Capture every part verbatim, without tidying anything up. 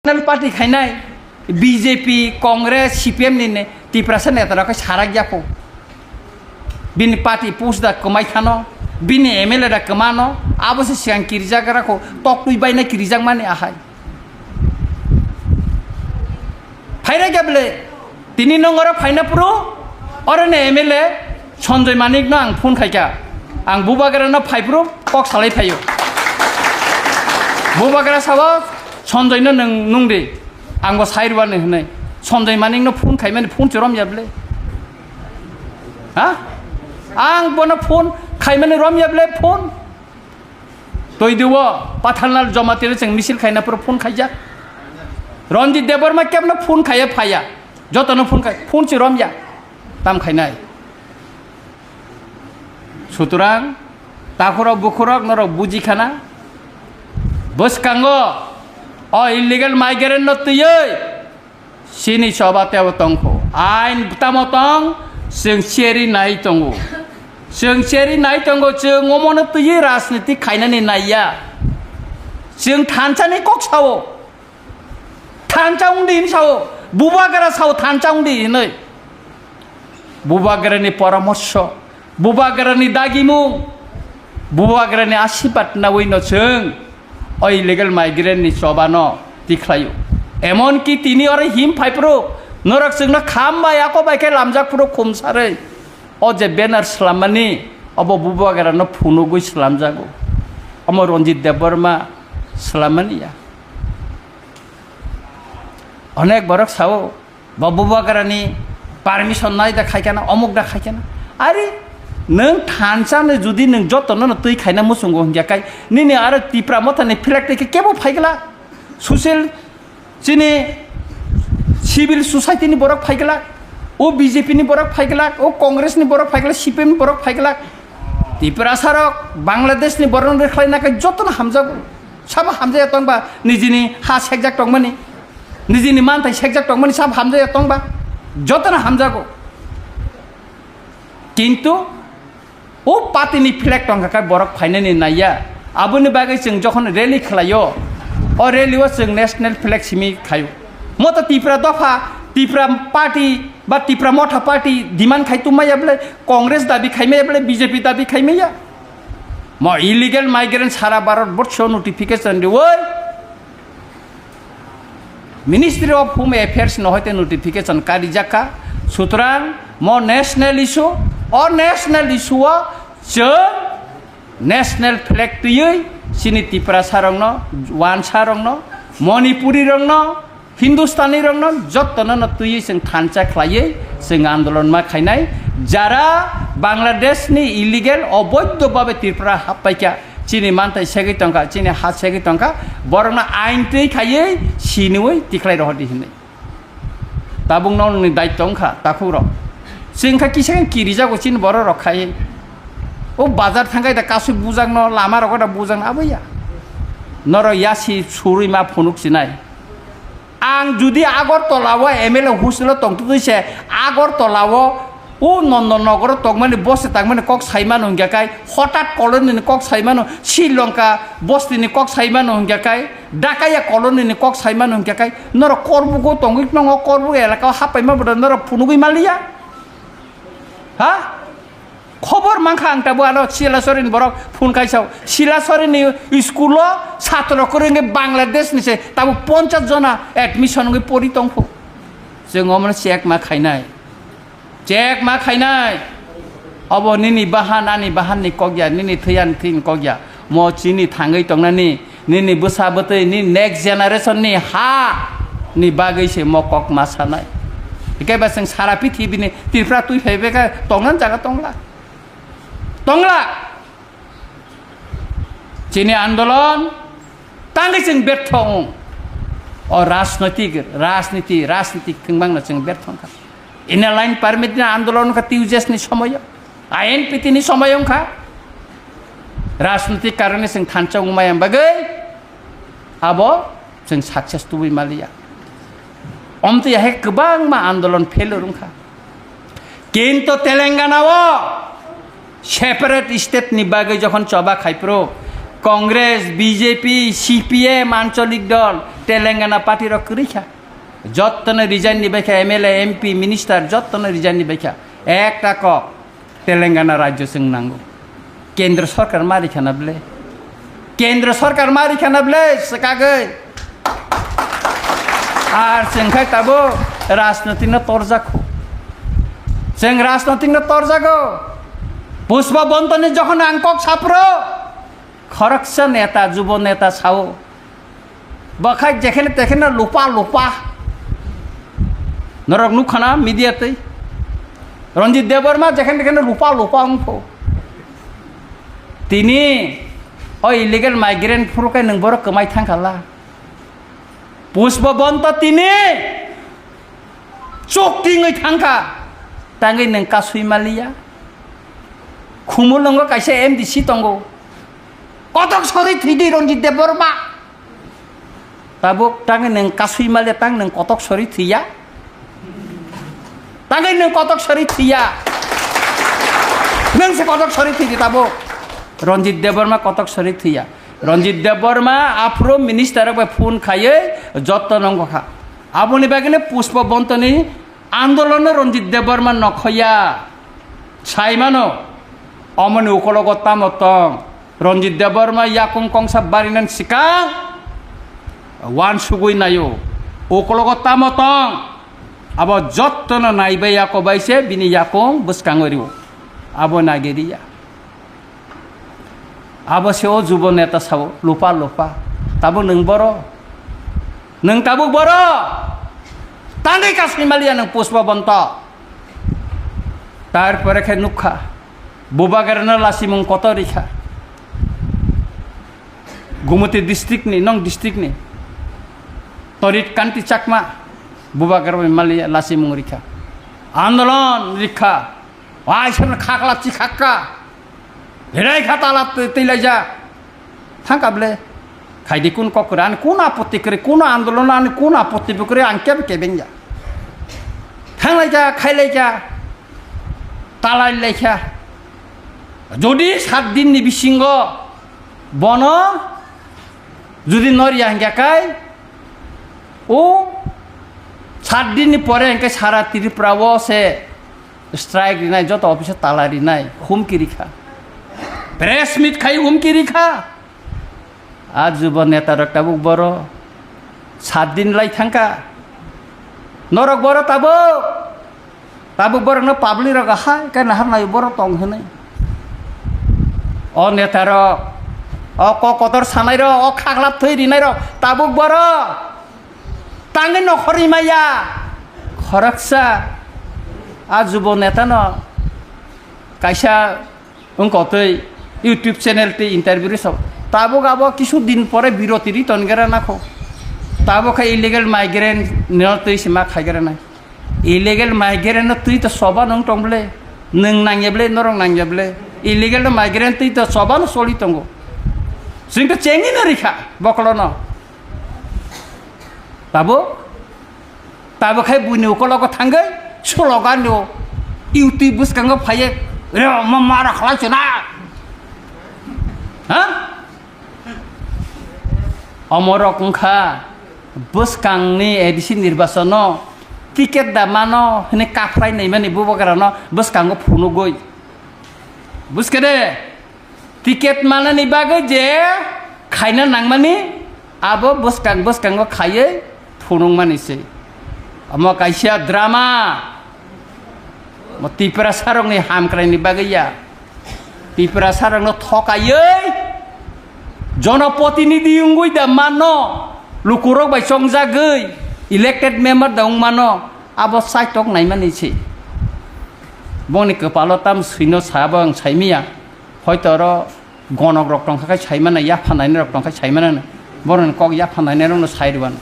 National party khainai B J P, Congress, C P M ni ne-, Tiprasa neta rok khe sarak ya kho. Bini party post da kwmai khano, bini M L A da kwmano, abo se siang kirijak gra kho, tok twi baina kirijak mani ahai. Phaira kya bele, tini nongora phaina puro, oro ne M L A Sanjay Manik no ang phone khaikha. Ang Bubagra no phai puro, kok salai phaio. Bubagra sabo, Sanjay no nung, nung di. Ang bo sai rwani hwnwi. Sanjay Manik no phone khaimani phone se romya bele. Ha? Ang bono phone khaimani romya bele phone. Toidiwo Pathanlal Jamatia chwng misil khaina puro phone khaijak. Ranjit Debbarma kebno phone khaiya phaiya. Jotono phone khai, phone se romya. Tam khainai. Sutrang, takhurok bukhurok norok buji khana. Bwskango o illegal migrant no twiwi chini choba tebo tongkho. Ain tamo tong, chwng cheri nai tongo. Chwng cheri nai tongo, chwng omono twiwi rajniti khainani naiya. Chwng thansani kok sao. Thansa wngdi hini sao, Bubagra sao thansa wngdi hinwi. Bubagrani poramorso, Bubagrani dagimung, Bubagrani asibad nawi no chwng o illegal migrant ni choba no tikhlaio. Emon ki tini oro him phai phuru norok chwngno kham bai ako bai khe lamjak phuru khum sarwi. O je banner swlammani, obo Bubagrano phunugwi swlamjago. Omo Ranjit Debbarma swlammani ya. Onek borok sao, bo Bubagrani permission nai da khaikana, omuk da khaikana. Are, nwng thansa ni judi nwng jotono no twi khaina muchungo hwnkhe kai, nini aro Tipra Mothani flag twi khe kebo phaiglak. Social Chini civil society ni borok phaiglak, o B J P ni borok phaiglak, o Congress ni borok phaiglak, C P M ni borok phaiglak. Tiprasa rok Bangladesh ni borok rwkhlai nakai jotono hamjago. Sabo hamjaya tongba nijini ha sekjak tongmani, nijini manthai sekjak tongmani sabo hamjaya tongba jotono hamjago. Kintu O party ni flag tongkha khe borok phainani naiya. Aboni bagwi chwng jokhon rally khlaio, o rally o chwng national flag simi khaio. Moto Tipra dopha, Tipra party ba Tipra Motha party demand khai tongmaya bwle, Congress dabi khaimaya bwle, B J P dabi khaimaya. Mo illegal migrant sara Bharat borso notification riwi Ministry of Home Affairs no hoite notification karijak kha. Sutrang mo national issue, o national issue o chwng national flag twiwi chini Tiprasa rokno, Wansa rokno, Manipuri rokno, Hindustani rokno jotono no twiwi chwng thansa khlaiwi chwng andolon ma khainai. Jara Bangladesh ni illegal oboidho babe Tripura happaikha, chini manthai segwi tongkha, chini ha segwi tongkha, borokno ain twi khaiwi siniwi tikhlai rohordi hinwi. Tabukno nwngni daitto wngkha, takhukrok. Chwng kha kisa khe kirijago chini bororok khai. O bazar thangkhai da kasui bujakno, lama rogo da bujakno aboya. Norok yasi surui ma phunuk sinai. Ang judi Agartala o M L A hostel o tongtwtwi se Agartala o o Nondon Nogor o tongmani bosti tangmani kok saimano hwnkhe kai, hotat colony ni kok saimano, Sri Lanka bosti ni kok saimano hwnkhe kai, Dakaya colony ni kok saimano hwnkhe kai, norok Korbugo tongwi nongo, Korbuk elaka o hapaima bodo norok phunugwi maliya? Ha? Khobor mankha ang tabuk ano Silasori ni borok phone kaisa. Silasori ni school o satro kwrwngwi Bangladesh ni se tabuk ponchas jona admission wngwi pori tongphu. Chwng omono check ma khainai. Check ma khainai. Obo nini bahan, ani bahan ni kok ya, nini thwi, ani thwi ni kok ya. Mo chini thangwi tongnani, nini bwsa bwtwi, nini next generation ni ha ni bagwi se mo kok ma sanai. Hikhe ba chwng sara pithibini Tripura twi phai beka tongna jaga tongla. Tongla. Chini andolon tangwi chwng bertho wng. O rajnoitik, rajniti, rajnitik thwngmangno chwng bertho wngkha. Inner line permit ni andolon wngkha T U J S ni somoyo. I N P T ni somoyo wngkha. Rajnitik karone chwng thansa wngmaya bagwi abo chwng success tubui maliya. Omtwi hai kwbangma andolon failure wngkha. Kintu Telangana o separate state ni bagwi jokhon choba khaipro, Congress, B J P, C P M, ancholik dol, Telangana party rok kwrwi kha. Jottono resign ni bai kha, M L A, M P, minister jottono resign ni bai kha. Ekta kok, Telangana rajyo chwng nango. Kendra sarkar ma rikha na ble? Kendra sarkar ma rikha na ble swkagwi? Ar chwng khai tabuk rajnotik no torjak kho. Chwng rajnotik no torjago. Pushpa Bontoni jokhon ang kok saphuru, khoroksa neta, jubo neta sao, bwkhai jekhene tekhene lupa lupa. Norok nukha na media twi? Ranjit Debbarma jekhene tekhene lupa lupa wngkho. Tini o illegal migrant phuru khe nwng borok kwmai thangkha la. Pushpa Bonto tini chuk tingwi thangkha, tangwi nwng kasui maliya. Khumulwngo kaisa M D C tongo, kotok sori thwidi Ranjit Debbarma. Tabuk tangwi nwng kasui maliya, tang nwng kotok sori thwiya. Tangwi nwng kotok sori thwiya. Nwng se kotok sori thwidi tabuk. Ranjit Debbarma kotok sori thwiya. Ranjit Debbarma aphuru minister rok bai phone khaiwi jotto nongkha. Aboni bagwino Pushpa Bontoni andolono Ranjit Debbarma nokhoya. Saimano, omoni ukologo tamo tong? Ranjit Debbarma yakung kongsa barinani swkang wansugwi naio. Ukologo tamo tong? Abo jottono naibai yakobai se bini yakung bwskango rio. Abo nagiriya. Abo se o jubo neta sao, lupa lupa. Tabuk nwng boro? Nwng tabuk boro? Tangwi kasui maliya nwng Pushpa Bonto. Tarpore khe nukha, Bubagrano lasimung kotor rikha. Gumoti district ni, nong district ni. Torit Kanti Chakma, Bubagra bai maliya lasimung rikha. Andolon rikha. Waisano khakla chikhakka. Hirai kha tala twi-, twilaijak. Thangkha ble. Khaidi kun kok kwrwi, ani kun apotti kwrwi, kun andolon ani kun apotti bo kwrwi, ang kebo kebengya. Thanglaijak, khailaijak. Talailaikha. Jodi sat din ni bisingo bono jodi noriya hingkha kai, o sat din ni pore hingkhe sara Tripura o se strike rinai, joto office o tala rinai, humki rikha, press meet khai humki rikha. A jubo neta rok tabuk boro sat din lai thangkha. Norok boro tabuk, tabuk borokno public rok hai khe nahar nai boro tong hinwi. O neta rok, o kok kotor sanai rok, o khaklap thwi rinai rok tabuk boro. Tangwi nokhorwi maya khoroksa a jubo netano kaisa wngkotwi YouTube channel tei interview rwsao. Tabuk abo kisu din pore biroti ri tongera nakho. Tabuk khe illegal migrant no twi se ma khaigra nai. Illegal migrant no twi to soba nung tong ble, nung nangya ble, norok nangya ble. Illegal no migrant twi to soba no soli tongo. Sing to chengi no rikha bokolo no. Tabuk Tabuk khai buini ukologo thangwi slogan rio, YouTube bwskango phaiye, "Re, ma mara khlai chwna." Ha? Omorok wngkha bwskangni A D C nirbachono ticket da mano hwnwi kaphrai naimani bubagrano bwskango phunugwi. Buskhe de? Ticket manani bagwi je khaina nangmani, abo bwskang bwskango khaiwi phunukmani se. Omo kaisa drama. Mo Tiprasarokni hamkraini bagwi ya. Tiprasarokno thokaiwi jonoprotinidhi wngwi da manno, lukurok bai chongjagwi elected member da wng mano, abo saitok naimani se. Bongni kwpalo tam swino sabo ang saimanya. Hoito oro gonok rok tongkha khai saimana, yapha nainai rok tongkha saimana, boroni kok yapha nainai rokno sai rwano.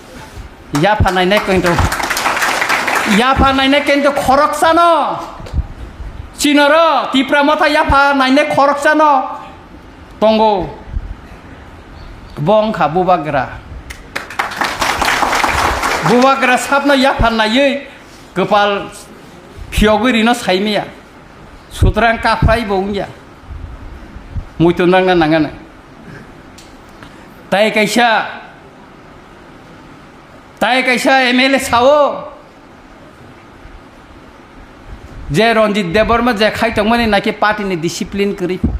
Yapha nainai kintu, yapha nainai kintu khoroksano. Chinoro Tipra Motha yapha nainai khoroksano tongo. Bo wngkha bubagra. Bubagra sapno yapha naiwi kwpal phiyogwi rino saimaya. Sutrang kaphrai bo wngya. Muitu nangna nangana. Tai kaisa Tai kaisa M L A sao je Ranjit Debbarma je khai tongmani naki party ni discipline kwrwi pho.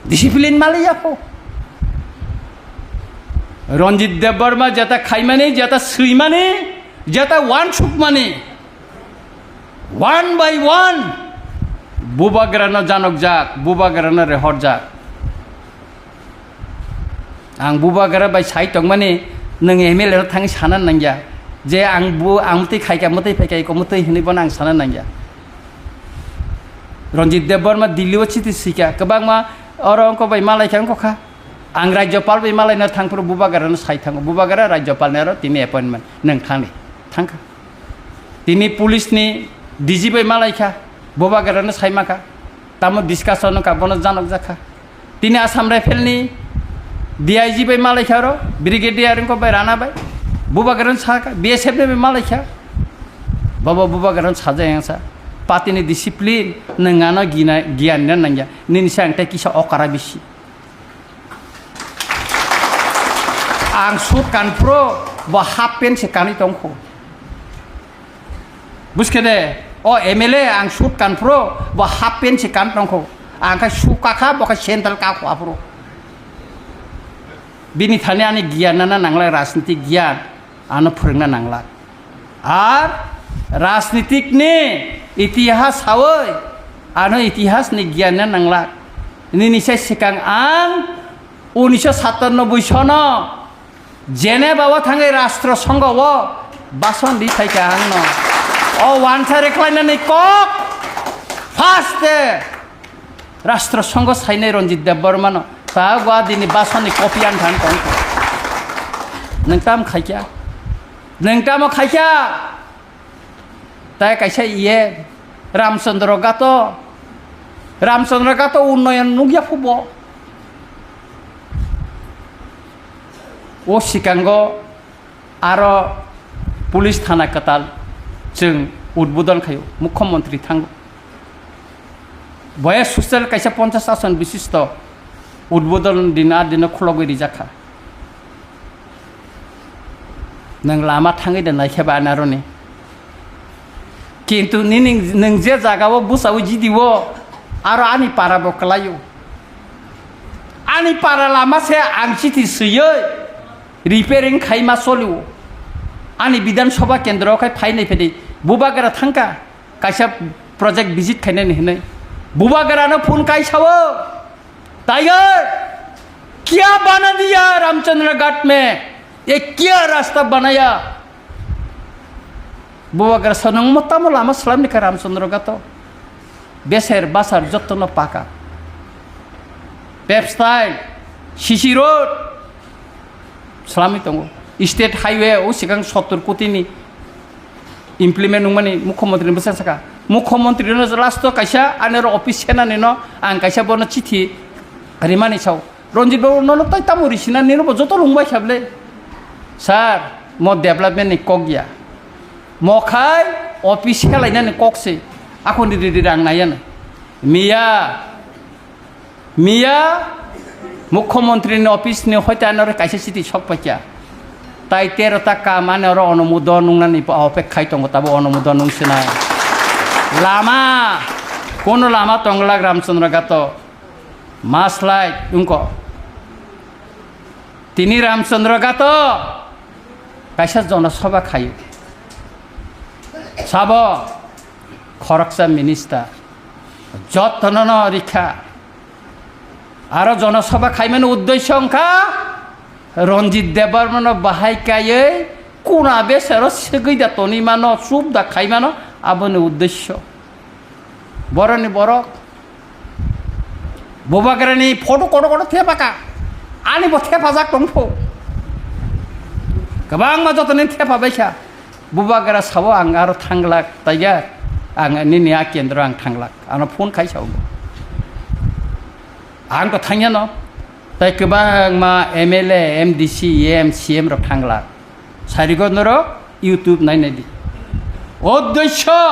Discipline maliya pho. Ranjit Debbarma jeta khaimani, jeta swimani, jeta wansukmani, one by one bubagrano janokjak, bubagrano rehorjak. Ang bubagra bai sai tongmani, nwng M L A no thangwi sana nangya je ang bu, ang mwtwi khaika, mwtwi phaika, eko mwtwi hinwi bono ang sana nangya. Ranjit Debbarma Delhi o chiti swika, kwbangma oro wngkok bai malaikha wngkokha. Ang Rajyapal bai malaina thangphuru bubagrano sai thango, bubagra Rajyapal ni aro tini appointment, nwng thangni thangkha. Tini police ni D G bai malaikha, bubagrano saimakha, tamo discussion wngkha, bono janokjakha. Tini Assam Rifle ni D I G bai malaikha aro, Brigadier wngkok bai Rana bai, bubagrano sakha, B S F ni bai malaikha. Bobo bubagrano sajak yang sa, party ni discipline, nwng ano gina, giyan na nangya, nini se ang tei kisa okara bisi. Ang suit kanphuru bo half pant se kanwi tongkho. Buskhe de, o M L A ang suit kanphuru bo half pant se kan tongkho. Ang khe shoe kakha, bo khe sandal kakho aphuru. Bini thani ani giyan nana nanglak, rajnitik giyan ano phwrwngna nanglak. Ar rajnitik ni itihas sawi ano itihas ni giyan na nanglak. Nini se sikang ang unisho satanoboi sono Geneva o thangwi Rashtra Sangha o bason di phaikha ang no. O wansa reklainani kok first day Rashtra Sangha sainai Ranjit Debbarma no. Ta gwa dini bason ni copy ang than tong. Nwng tam khaikha. Nwng tamo khaikha. Tai kaisa iye Ramchandra Gato, Ramchandra Gato unnoyon nukya phubo. O sikango aro police thana kwtal chwng udbodon khaio, mukhyamantri thango. Boya social kaisa ponchash ason bishisto udbodon din a dino khulogwi rijakha. Nwng lama thangwi de naikhe ba ani aroni. Kintu nini nwng je jaga o bwsa o jidi o aro ani para bo kwlai o. Ani para lama se ang chiti swiwi repairing khai ma soli o. Ani Bidhan Sabha kendro khai phai nai phedi bubagra thangkha kaisa project visit khainani hinwi. Bubagra no phone kai sao. Tiger, kya bana diya Ramchandra Ghat mein? Ye kya rasta banaya? Bubagra sanang mo tamo lama slam ni ka Ramchandra Ghat o. Beser basar jotto no paka. Pep style, C C road, Swlamwi tongo. State highway o swkang sottor koti ni implement wngmani mukhyamantri ni bwskango sakha. Mukhyamantri no last o kaisa ani oro office senani no ang kaisa bono chithi rimani sao. Ranjit babu nono tai tamo risina nini bo joto lungbai kha bwle. Sir, mo development ni kok ya. Mo khai office selainani kok se. Akhoni riri rang naiya na. Miya Miya Mukhyamantri ni office ni hoite ano re kaisa chiti sok paikha. Tai tero ta kam ani oro onumodon nungnani pa opek khai tongo tabo onumodon nung sinai. Lama, kono lama tonglak Ramchandra Gato. Maslai wngko. Tini Ramchandra Gato kaisa jonosabha khaio. Sabo khoroksa minister. Jotono no rikha. Aro jonosabha khaimani uddesyo wngkha Ranjit Debbarmano bahai kaiwi kuna besero segwi da tonwi mano, chup da khai mano, aboni uddesyo. Boroni borok Bubagrani photo kotor kotor thepaka. Ani bo thepajak tongpho. Kwbangma jotoni thepabaikha. Bubagra sao ang aro thanglak, taiga ang nini a kendro ang thanglak. Ano phone khai sao. Ang to thangya no. Tai kwbangma M L A, M D C, M C M rok thanglak. Sarigo norok YouTube nainai di. Uddesyo,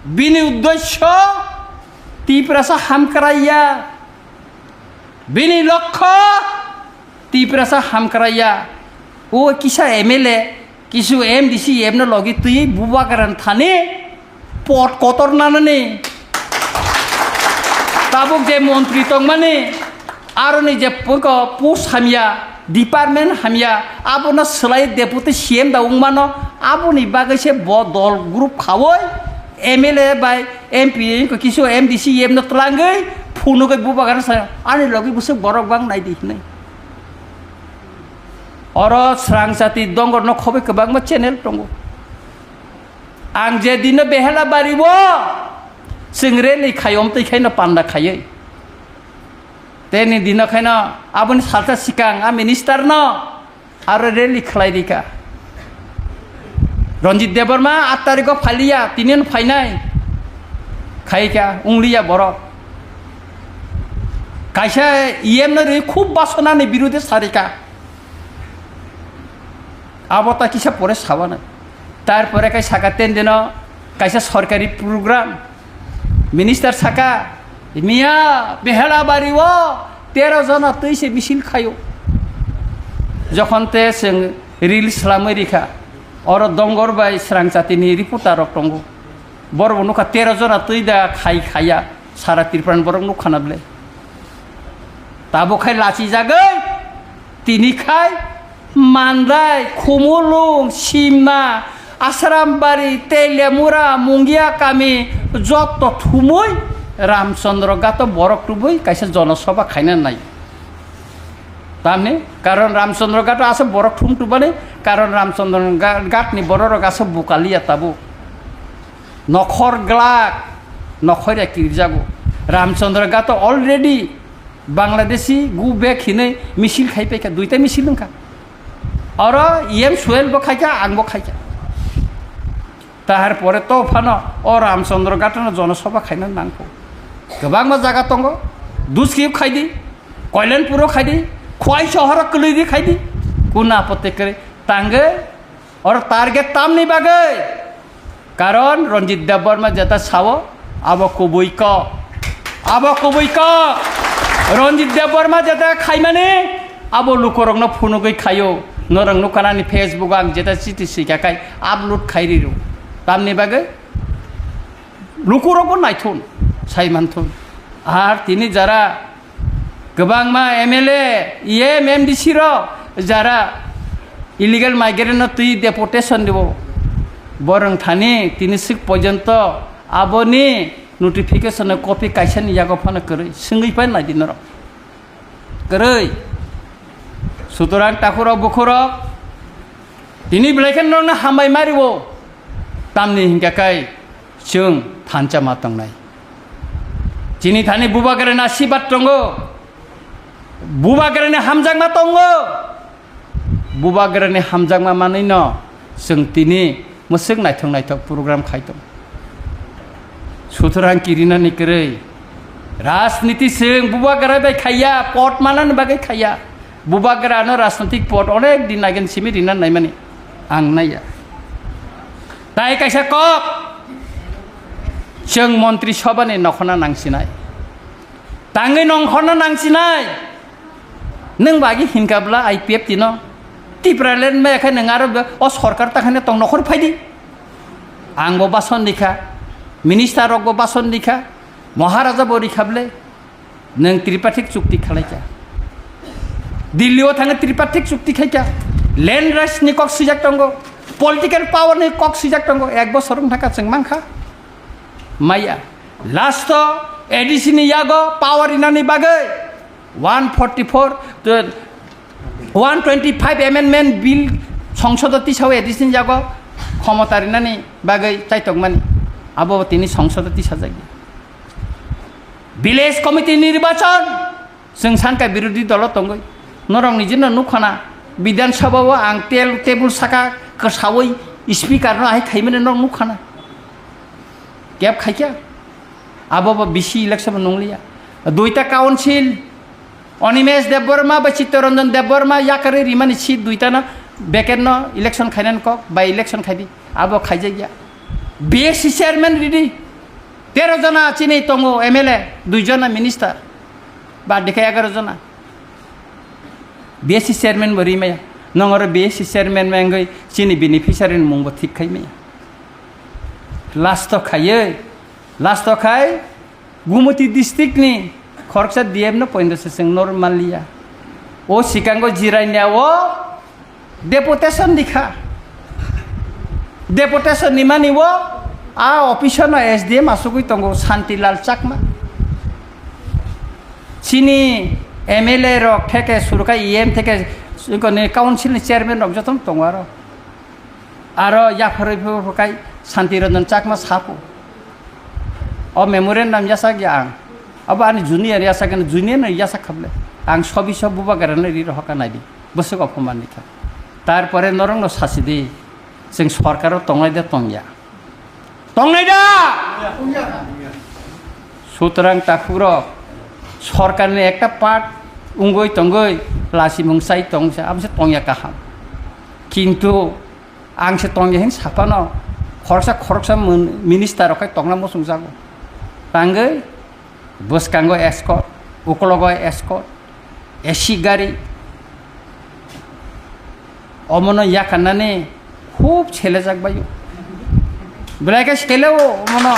bini uddesyo Tiprasa hamkraiya. Bini lokho Tiprasa hamkraiya. O kisa M L A, Kisu M D C F no logi twi bubagra thani pot kotor nanani. Tabuk je montri tongmani, aroni je poko post hamya, department hamya, abono swlai deputy C M da wngmano, aboni bagwi se bo dol group khawi M L A bai M P ko kisu M D C F no twlangwi phunugwi bubagra sa ani logi bwswk borok bang naidi hinwi. Oro Srangchati Dongor no khobai kwbangma channel tongo. Ang je dino Behela bari o chwng rally khai, omtwi khaino panda khaiwi. Teni dino khaino aboni salsa sikang a minister no aro rally khlai rika. Ranjit Debbarma aat tarikh o phaliya, tini no phainai. Khaika, ungliya borok. Kaisa E M no ri khub basonani birude sarika. Abo ta kisa pore sabanai. Tarpore kai saka ten dino kaisa sorkari program. Minister saka, "Miya, Behela bari o tero jona twi se misil khaio." Jokhon te chwng reel slamwi rikha, oro Dongor bai Srangchati ni reporter rok tongo. Borok bo nukha tero jona twi da khai khaya, sara Tripura ni borok nukha na ble. Tabuk khai lachi jagwi, tini khai Mandai, Khumulwng, Simna, Asrambari, Teliamura, Mungia kami jotto thumui Ramchandra Ghato borok tubui kaisa jonosobha khaina nai. Tamni karon Ramchandra Ghato asa borok thum tubani karon Ramchandra Gha-, Ghatni bororok asa bukaliya tabuk. Nokhor glak, nokhorya kiribjago. Ramchandra Ghato already Bangladeshi go back hinwi misil khai paikha, duita misil wngkha. Oro E M Suel bo khaikha, ang bo khaikha. Tahar pore to phano o Ramchandra Ghatano jonosobha khaina nangkho. Kwbangma jaga tongo, Duskip khaidi, Koilanpuro khaidi, Khwai sohoro kwlwidi khaidi. Kuna apote kwrwi tangwi oro target tamni bagwi. Karon Ranjit Debbarma jeta sao, abo kubui kok. Abo kubui kok. Ranjit Debbarma jeta khaimani, abo lukurokno phunugwi khaio. Norok nukha nani Facebook ang jeta chiti sika kai upload khai riro. Tamni bagwi lukurokbo naithun, sai manthun. Ar tini jara kwbangma M L A, E M, M D C rok jara illegal migrant no twi deportation dibo, borong thani tini swk porjonto aboni notification copy kaisa ni yago phano kwrwi swngwi pai nai di norok. Kwrwi. Sutorang takhurok bukhurok tini belai khe norokno hambai ma ribo. Tamni hinkha kai chwng thansa ma tongnai. Chini thani bubagrani asibat tongo. Bubagrani hamjakma tongo. Bubagrani hamjakma manwino chwng tini mwswk naithok naithok program khai tongo. Sutorang kirinani kwrwi. Rajniti chwng bubagra bai khaiya, pot manani bagwi khaiya. Bubagrano rajnitik pot onek din again simi rina naimani ang naiya. Tai kaisa kok, chwng montri sobhani nokhorna nangsinai. Tangwi nongkhorna nangsinai. Nwng bagi hinkha bwla I P F T no. Tipraland maya khai nwng aro o sorkar ta khaina tong nokhor phaidi. Ang bo bason rikha, minister rok bo bason rikha, Maharaja bo rikha bwle. Nwng tripartite chukti khalaikha. Delhi o thangwi tripartite chukti khaikha. Land rights ni kok swijak tongo. Political power ni kok swijak tongo. Ek bosor wng thangkha chwng mankha. Maya. Last o A D C ni yago power rinani bagwi one forty four, one twenty five amendment bill songsodo tisao A D C ni yago khomota rinani bagwi chaitokmani. Abo tini songsodo tisajak. Village committee nirbachon, chwng sankai birodhi dolo tongwi. Norok nijino nukhana, Bidhan Sabha o ang tel-, table saka kwsawi speaker no ahai khaimani norok nukhana. Kep khaikha. Abo bo bisi election bo nungliya. Duita council, Animesh Debbarma bai Chittaranjan Debbarma yakarwi rimani seat duitano vacant no election khainani kok, by election khaidi. Abo khaijakya. B S C chairman ridi. Tero jona chini tongo M L A, dui jona minister. Ba dekha egaro jona. B S C chairman bo rimaya. Nong oro B S C chairman mengwi chini beneficiary ni mungbo thik khai maya. Last o khaiwi, last o khai Gumoti district ni khoroksa D M no poindo se chwng normal liya. O sikango Jirania o deputation ni kha. Deputation ni mani o a office no S D M asugwi tongo Shantilal Chakma. Chini M L A rok theke suruka E M theke council ni chairman rok jotono tongo aro. Aro yapharwi phuru phuru khai Santi Ranjan Chakma sapo. O memorandum yasakya ang. Abo ani junior yasakya, junior no yasak khable. Ang sobi sob bubagra no ri rohorkha naidi. Bwswk ophoman ni kha. Tarpore norok no sasi di. Chwng sorkar o tongnai de tongya. Tongnai da? Sutrang takhuk rok sorkar ni ekta part wngwi tongwi lasimung sai tong se, abo se tongya kaham. Kintu ang se tongya hin saphano khoroksa khoroksa mon-, minister rok khai tongna muchungjago. Tangwi bwskango escort, ukologo escort, A C gari. Omono yakarnani khub selejak baio. Belai khe seleo omono.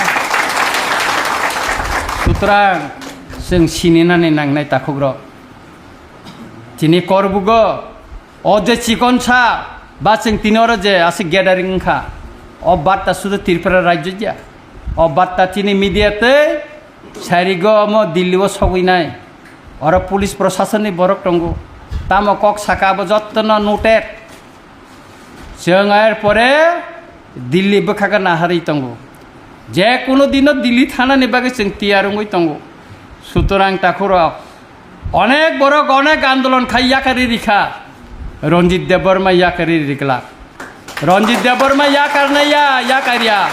Sutrang chwng sininani nangnai takhukrok. Tini korbugo o je chikonsa ba chwng tini oro je aswk gathering wngkha, o barta sudu Tripura rajyo ya. O barta tini media tei sarigo omo Delhi o sogwi nai. Oro police proshasonni borok tongo. Tamo kok saka abo jottono noted. Chwng er pore Delhi bwkhago naharwi tongo. Je kunu dino Delhi thanani bagwi chwng tiyar wngwi tongo. Sutorang takhurok onek borok onek andolon khai yakarwi rikha. Ranjit Debbarma yakarwi riklak. Ranjit Debbarma yakarnai ya, yakarya.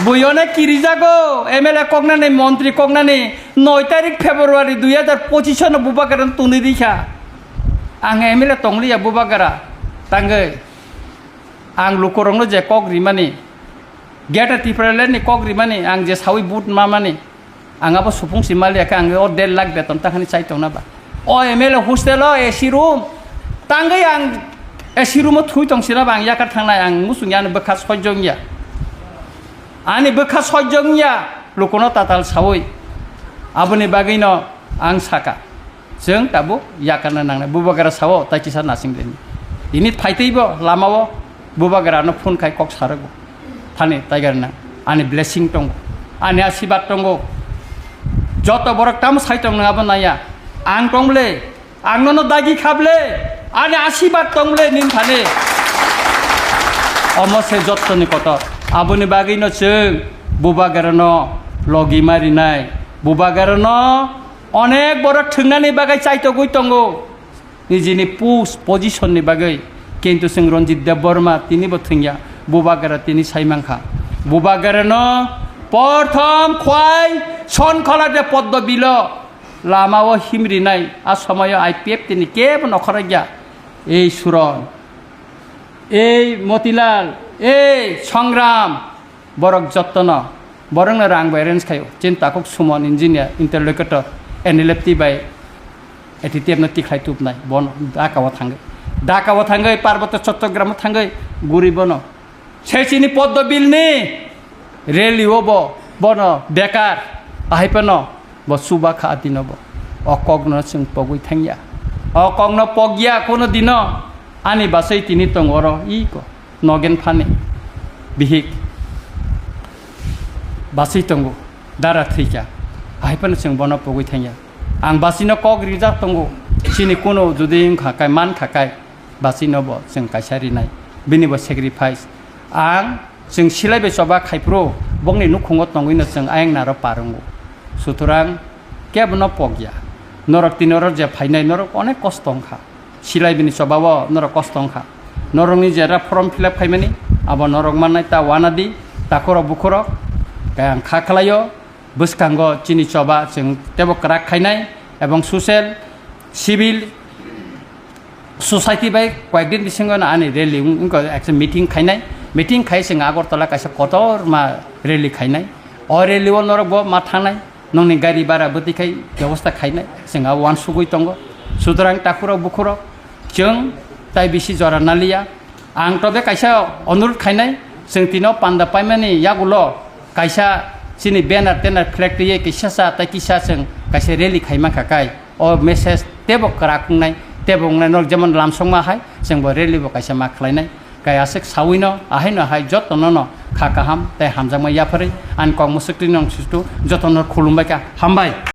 Bui onek kirijago, M L A koknani, montri koknani, noi tarik February dui hajar pochisano bubagra tongwi rikha. Ang M L A tongliya bubagra tangwi. Ang lukurokno je kok rimani, Greater Tipraland ni kok rimani, ang je sawi vote mamani, ang abo supung si maliya khe ang o der lakh beton ta khani chai tongna ba. O M L A hostel o A C room tangwi ang A C room o thui tong sina ba ang yakar thangnai, ang muchung ya, ani bwkha sojjong ya. Ani bwkha sojjong ya, lukuno tatal sawi. Aboni bagwi no ang saka. Chwng tabuk yakarna nangnai. Bubagra sao tai kisa nasing deni. Ini phaitwi bo lama o bubagra no phone khai kok sarok bo. Thani taigar nang. Ani blessing tongo. Ani asibad tongo. Joto borok tamo sai tong nang abo naya. Ang tong ble. Ang nono dagi khable. Ani asibad tong ble nin thani. Omo se jottoni kotor. Aboni bagwi no chwng bubagra no logi marinai. Bubagra no onek borok thwngnani bagwi chaitogwi tongo, nijini post position ni bagwi. Kintu chwng Ranjit Debbarma tini bo thwngya, bubagra tini sai mankha. Bubagra no porthom khwai Sonkhola de Poddo bilo lama o himrinai, a somoyo I P F tini kebo nokhorokya. Ei Suron, ei Motilal, ei Songram, borok jottono, borokno rang bai arrange khaio. Chini takhuk Sumon engineer, interlocutor, N L F T bai A T T F no tikhlai tubnai, bono Dhaka o thangwi. Dhaka o thangwi, Parboto Chottogram o thangwi, guri bono. Se chini Poddo bill ni rally o bo, bono bekar, ahai phano bo chuba kha atino bo. O kok no chwng pogwi thangya. O kok no pogya kono dino. Ani basai tini tongo oro iko. Nogen phani bihik basui tongo, dara thwikha, ahai phano chwng bono pogwi thangya. Ang basino kok rijak tongo, chini kuno jodi wngkha kai, mankha kai, basino bo chwng kaisa rinai, bini bo sacrifice. Ang chwng silai bai choba khai phuru bokni nukhungo tongwino chwng ayang naro par wngo. Sutorang kebono pokya. Norok tini oro je phainai, norok onek kosto wngkha. Silai bini choba o norok kosto wngkha. Norokni jera form fill up khaimani, abo norok mannai ta wanadi, takhurok bukhurok. Khe ang kha khlaio, bwskango chini choba chwng teibo kwrak khainai, ebong social, civil, society bai koyekdin bisingo no ani rally wng-, wngkha, ekta meeting khainai. Meeting khai chwng Agartala kaisa kotorma rally khainai. O rally o norok bo ma thangnai. Nokni gari bara bwtwi khai bebosta khainai, chwng abo uansugwi tongo. Sutorang takhurok bukhurok, chwng tai bisi jora naliya. Ang tobe kaisa onurut khainai, chwng tino panda paimani yagulo kaisa chini banner tener flag twiwi kisa sa tai kisa chwng kaisa rally khaima kha kai. O message tebo kwrak wngnai, tebo wngnai, nok jemon lamsokma hai chwngbo rally bo kaisa ma khlainai. Kai aswk sawino ahaino hai jotono no kha kaham tei hamjakma yapharwi ani kok mwswk twi nong sistu jotono khulumbai kha. Hambai.